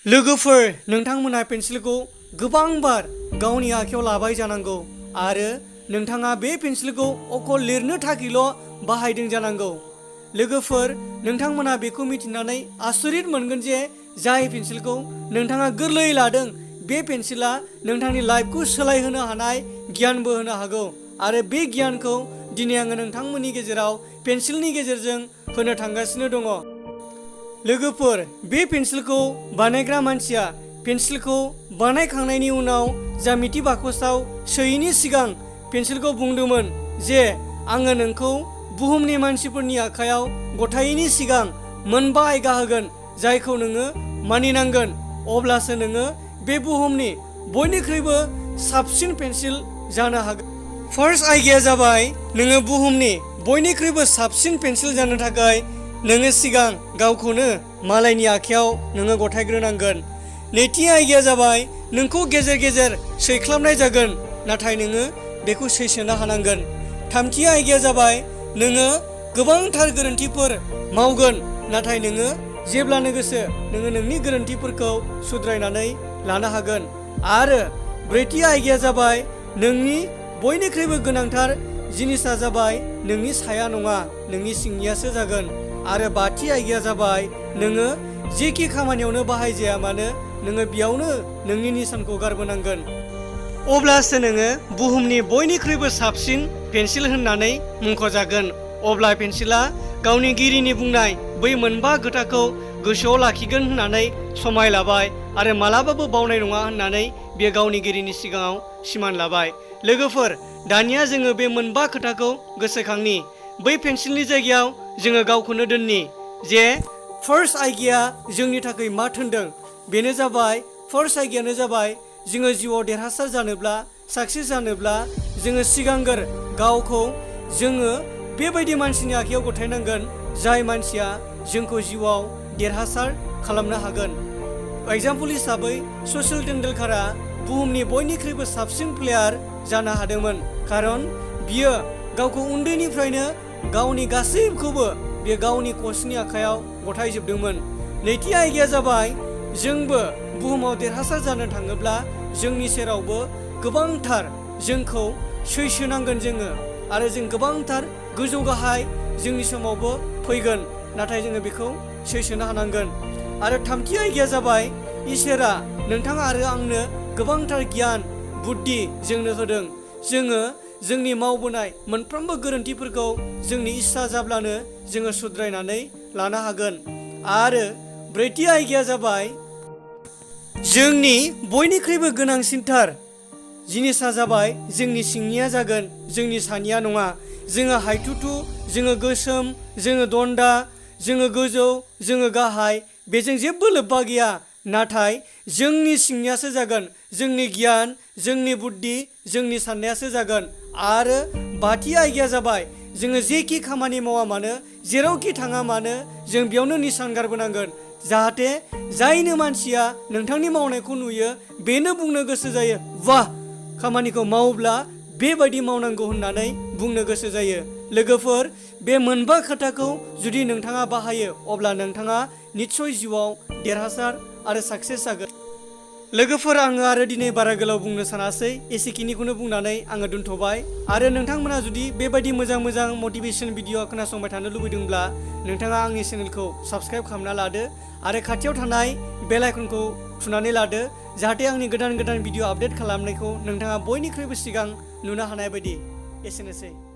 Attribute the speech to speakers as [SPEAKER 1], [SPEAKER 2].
[SPEAKER 1] लोगोफोर, नोंथांमोना पेन्सिलखौ गोबां बार गावनि आखायाव लाबाय जानांगौ आरो नोंथाङा बे पेन्सिलखौ अकल लिरनो थाखायल' बाहायदों जानांगौ। लोगोफोर, नोंथांमोना बेखौ मिथिनानै आसरित मोनगोन जे जाय पेन्सिलखौ नोंथाङा गोरलैयै लादों बे पेन्सिला नोंथांनि लाइफखौ सोलायहोनो हानाय गियानबो होनो हागौ आरो बे गियानखौ दिनै आङो नोंथांमोननि गेजेराव पेन्सिलनि गेजेरजों होनो थांगासिनो दङ। लोगोफोर, बे पेन्सिलखौ बानायग्रा मानसिया पेन्सिलखौ बानायखांनायनि उनाव ज्यामिति बाकसाव सोयैनि सिगां पेन्सिलखौ बुंदोंमोन जे आङो नोंखौ बुहुमनि मानसिफोरनि आखायाव गथायैनि सिगां मोनबा आयदा होगोन जायखौ नोङो मानिनांगोन, अब्लासो नोङो बे बुहुमनि बयनिख्रुइबो साबसिन पेन्सिल जानो हागोन। फार्स्ट आयदाया जाबाय नोङो बुहुमनि बयनिख्रुइबो साबसिन पेन्सिल जानो थाखाय नोङो सिगां गावखौनो मालायनि आखायाव नोङो गथायग्रोनांगोन। नैथि आयदाया जाबाय नोंखौ गेजेर गेजेर सैख्लाबनाय जागोन, नाथाय नोङो बेखौ सैसोनो हानांगोन। थामथि आयदाया जाबाय नोङो गोबांथार गोरोन्थिफोर मावगोन, नाथाय नोङो जेब्लानो गोसो नोङो नोंनि गोरोन्थिफोरखौ सुद्रायनानै लानो हागोन। आरो ब्रैथि आयदाया जाबाय नोंनि बयनिख्रुइबो गोनांथार जिनिसा जाबाय नोंनि साया नङा, नोंनि सिंनियासो जागोन। आरो बाथि आयदाया जाबाय नोङो जेखि खामानियावनो बाहायजाया मानो नोङो बेयावनो नोंनि निशानखौ गारबोनांगोन, अब्लासो नोङो बुहुमनि बयनिख्रुइबो साबसिन पेन्सिल होननानै मुंख'जागोन। अब्ला पेन्सिला गावनि गिरिनि बुंनाय बै मोनबा खोथाखौ गोसोआव लाखिगोन होननानै समाय लाबाय आरो मालाबाबो बावनाय नङा होननानै बियो गावनि गिरिनि सिगाङाव सिमान लाबाय। लोगोफोर, दानिया जोङो बे मोनबा खोथाखौ गोसोखांनि, बै पेन्सिलनि जायगायाव जोङो गावखौनो दोननि जे फार्स्ट आयदाया जोंनि थाखाय मा थोनदों। बेनो जाबाय, फार्स्ट आयदायानो जाबाय जोङो जिउआव देरहासार जानोब्ला, साक्सेस जानोब्ला जोङो सिगांग्रो गावखौ जोङो बेबायदि मानसिनि आखायाव गथायनांगोन जाय मानसिया जोंखौ जिउआव देरहासार खालामनो हागोन। एग्जाम्पल हिसाबै सचिन टेन्डुलकारा बुहुमनि बयनिख्रुइबो साबसिन प्लेयार जानो हादोंमोन, खारन बियो गावखौ उन्दैनिफ्रायनो गावनि गासैखौबो बियो गावनि कचनि आखायाव गथायजोबदोंमोन। नैथि आयदाया जाबाय जोंबो बुहुमाव देरहासार जानो थाङोब्ला जोंनि सेरावबो गोबांथार जोंखौ सैसोनांगोन जोङो, आरो जों गोबांथार गोजौ गाहाय जोंनि समावबो फैगोन, नाथाय जोङो बेखौ सैसोनो हानांगोन। आरो थामथि आयदाया जाबाय इसोरा नोंथाङा आरो आंनो गोबांथार गियान बुद्धि जोंनो होदों, जोङो जोंनि मावबोनाय मोनफ्रोमबो गोरोन्थिफोरखौ जोंनि इस्सा जाब्लानो जोङो सुद्रायनानै लानो हागोन। आरो ब्रैथि आयदाया जाबाय जोंनि बयनिख्रुइबो गोनांसिनथार जिनिसा जाबाय जोंनि सिंनिया जागोन, जोंनि सानिया नङा। जोङो हायथुथु, जोङो गोसोम, जोङो दन्दा, जोङो गोजौ, जोङो गाहाय बेजों जेबो लोब्बा गैया, नाथाय जोंनि सिंनियासो जागोन, जोंनि गियान, जोंनि बुद्धि, जोंनि साननायासो जागोन। आरो बाथि आयदाया जाबाय जोङो जेखि खामानि मावा मानो, जेरावखि थाङा मानो जों बेयावनो निशान गारबोनांगोन, जाहाथे जायनो मानसिया नोंथांनि मावनायखौ नुयो बेनो बुंनो गोसो जायो, वाह खामानिखौ मावोब्ला बेबायदि मावनांगौ होननानै बुंनो गोसो जायो। लोगोफोर, बे मोनबा खोथाखौ जुदि नोंथाङा बाहायो अब्ला नोंथाङा निस्सय जिउआव देरहासार आरो साक्सेस जागोन। लोगोफोर, आङो आरो दिनै बारा गोलाव बुंनो सानासै, एसेखिनिखौनो बुंनानै आङो दोनथ'बाय। आरो नोंथांमोना जुदि बेबायदि मोजां मोजां मटिभेसन भिडिअ खोनासंबाय थानो लुबैदोंब्ला नोंथाङा आंनि चेनेलखौ साबस्क्राइब खालामना लादो आरो खाथियाव थानाय बेल आइकनखौ थुनानै लादो, जाहाथे आंनि गोदान गोदान भिडिअ आपडेट खालामनायखौ नोंथाङा बयनिख्रुइबो सिगां नुनो हानाय बायदि। एसेनोसै।